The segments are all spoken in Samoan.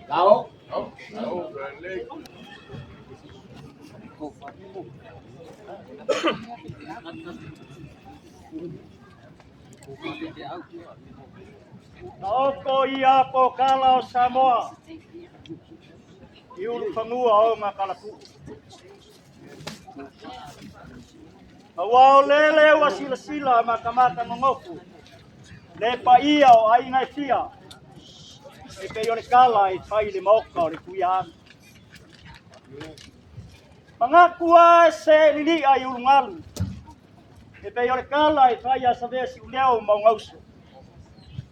Lao. Taoto ia pokala o Samoa i ulufanua o Gakalatuu. Aua o lele ua silasila matamata nonofo le paia o aiga e fia e pei o le tala e fai i le maota o le Tuiaana. Manatu lava e se lili'a i ulugalu e pei o le tala e fai a Savea Siuleo ma Ugauso.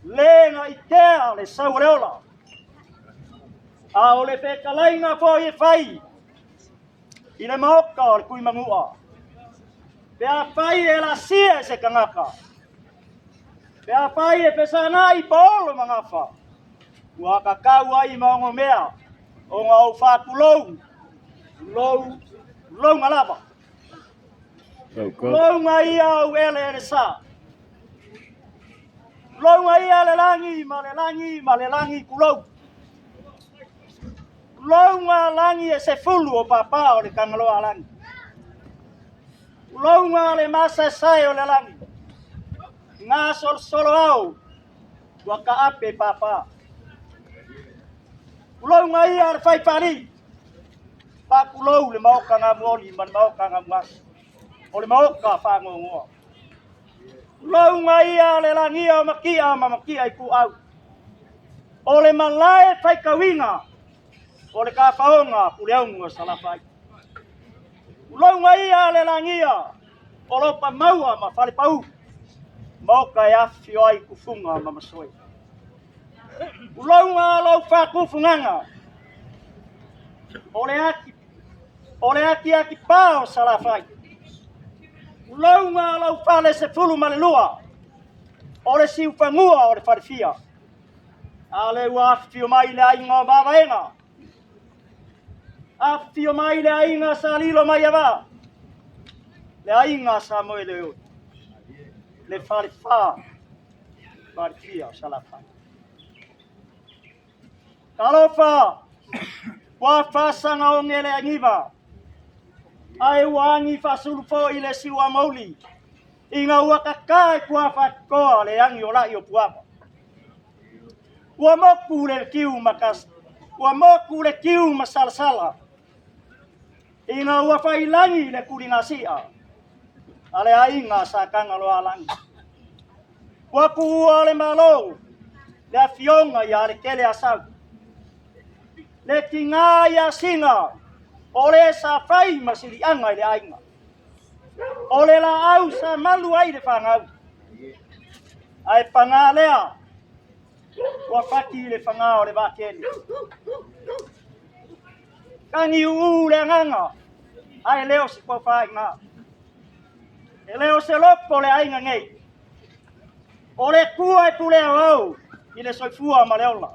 Le na itea le sau o le ola, a o le fetalaiga foi e fai i le maota o le Tuimanua. Pe afai e lasia e se tagata, pe afai e fesagai paolo ma gafa, ua tatau ai ma onomea ona ou faatulou, tulou, tulouga lava. Tulouga ia ou eleele sa. Tulouga ia le lagi ma le lagi ma le lagi tulou. Tulouga lagi e 10 o papa o le Tagaloa lagi. Tulouga le masaesae o le lagi. Gasolosolo ao ua taape papa. Tulouga ia le faifalii. Faatulou le maota gamuoli ma le maota gamuasi. O le maota faanoanoa. Tulouga ia le lagia o matia ma matia i puau. O le malae faitauina o le tafaoga puleauga o Salafai. Tulouga ia le lagia o lopa maua ma falepau. Maota e afifio ai tufuga ma masoe. Tulouga lou faatufugaga o le atiati pa o Salafai. Tulouga lou fale 12 o le siufanua o le falefia. A le ua afifio mai le aiga o Mavaega. Afifio mai le aiga sa lilo mai ava. Le aiga sa moe le le falefa falefia o Salafai. Talofa, ua fasaga oge le agiva, ae ua agi faasulu foi le siua mauli, ina ua tata i tuafatitoa le agi o lai o Puava. Ua motu le tiu ma ua motu le tiu ma salasala, ina ua failagi le tuligasia a le aiga sa Tagaloaalagi. Ua tuua le Malo, le afioga ia Letele Asau, le tiga ia Sina, o le sa fai ma siliaga i le aiga, o le laau sa malu ai le fanau, ae paga lea, ua fati le fagā o le vaatele. Tagi uu le agaga, ae le o se tofaaiga. E le o se loto le aiga nei. O le Atua e pule aoao i le soifua ma le ola.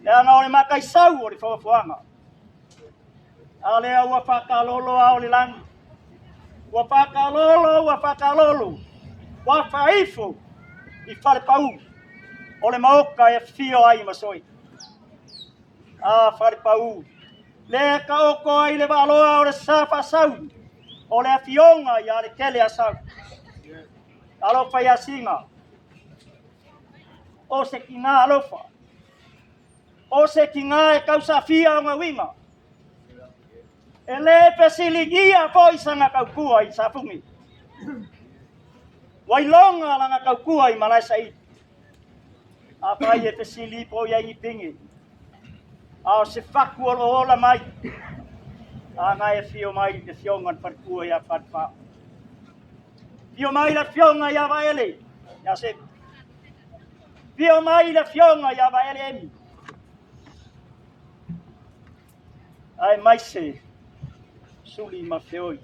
Leaga o le mataisau o le foafoaga. A lea ua faakalolo ao le lagi. Ua faakalolo, ua faakalolo. Ua faaifo i falepau o le maota e afifio ai masoe. A falepau, le taoto ai le vaaloa o le sa faasau, o le afioga ia Letele Asau. Alofa ia Sina, o se tina alofa, o se tina e tausafia ona uiga, e le fesiligia foi sana tautua i Safune. Ua iloga lana tautua i Malaesaili. Afai e fesili po i ai ni pine, a o se fatu o lo o ola mai, a na e afio mai le afioga i le faletua ia Falefa. Afio mai le afioga ia Vaele, ia Sefu. Afio mai le afioga ia Vaele Emi. Ae mai se suli ma feoi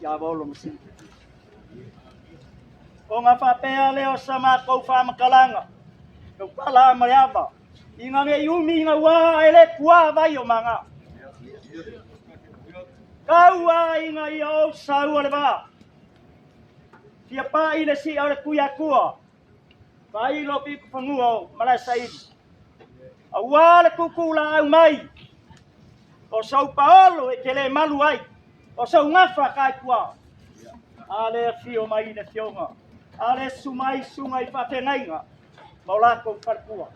ia Olo ma Sili. Ona faapea lea o sa matou faamatalaga, tautala ma le ava. Ina nei umi ina ua ae le puā vai o maga. Tau a ina ia ou saua le vaa. Fia pa'i le si'a o le Tuiatua. Faailo piukufanua o Malaesaili. Auā le tuutuulaau mai o sou paolo e te le malu ai, o sou gafa taituā. A le afio mai le afioga, a le susu mai susuga i faafeagaiga ma o latou faletua.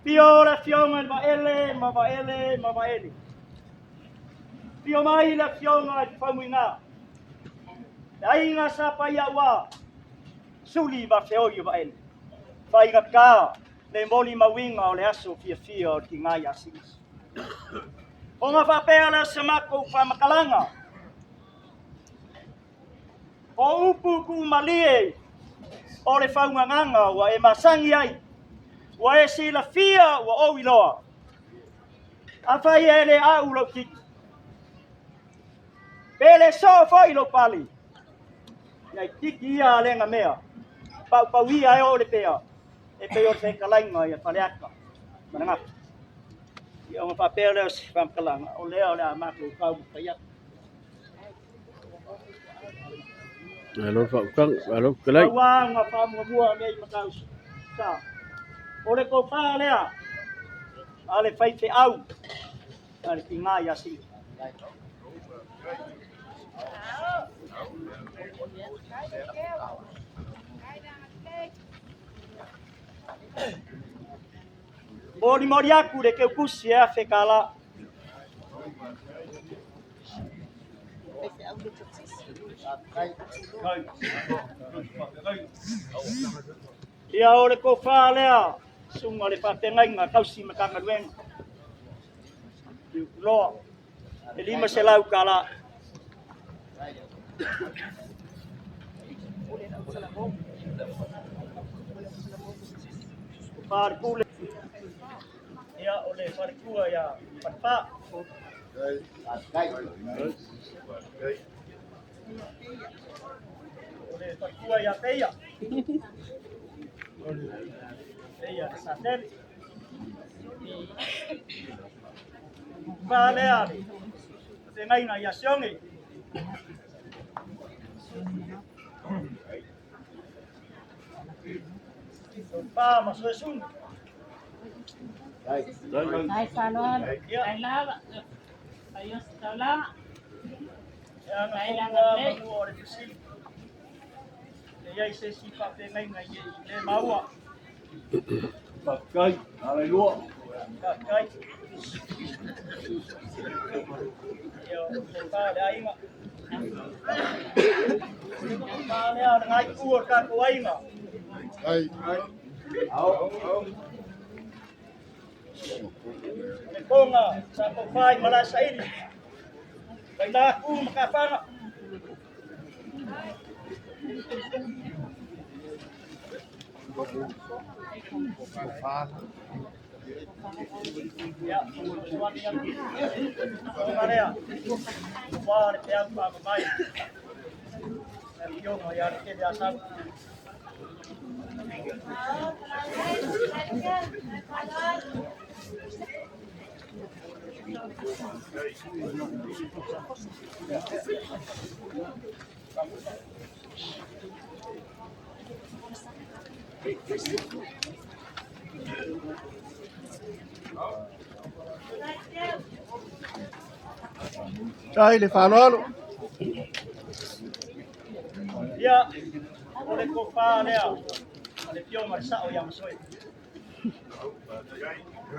Afio le afioga i le Vaele ma Vaele ma Vaele. Afio mai le afioga i le Faumuina, le aiga sa Paiaua, Suli ma Feoi o Vaele. Faigata le molimauina o le aso fiafia o le tiga ia Sili. Ona faapea lea o se matou faamatalaga, o upu tuumalie o le faugagaga ua e masani ai, ua e silafia ua ou iloa. Afai e le au lou titi, pe le soo foi lou pale, nai titi ia a le mea, paupauia e oo le pea, e pei o le fetalaiga ia Faleata ma le Gafa. Ia ona faapea lea o se faamatalaga, o lea o le a matou taumafai atu. Malo le faautaga, malo le fetalai. Aua na faamuamua nei matausu. Sa. O le tofa lea a le faifeau a le tiga ia Sili. Molimoli atu le keukusi e $1,000. Ia o le tofa lea, susuga le faafeagaiga tausi Matagaluega. Loa, e $500. Tofa le pule. Ia o le faletua ia Falefa. O le faletua ia Teia. Teia le Satele. Tofa lea le feagaiga ia Sioge. Tofa ma Soesuna. Ai faaaloalo, Ia. ai lava, ai o se taulaga. E ana fonua manua o le fesili. E i ai se isi faafeagaiga i le maua. Faafetai, ala i lua. Faafetai. Ia o le tofa le aiga. Tofa lea o le gaitu o le tatou aiga. O le toga sa tofa i Malaesaili. Faina tu ma kafaga. Ia, suani atu. Toga lea. Ua le peau faamamai. Le afioga ia le tele asau. Tai le faaaloalo. Ia, o le tofa lea a le afioga i le sao ia Masoe. $100.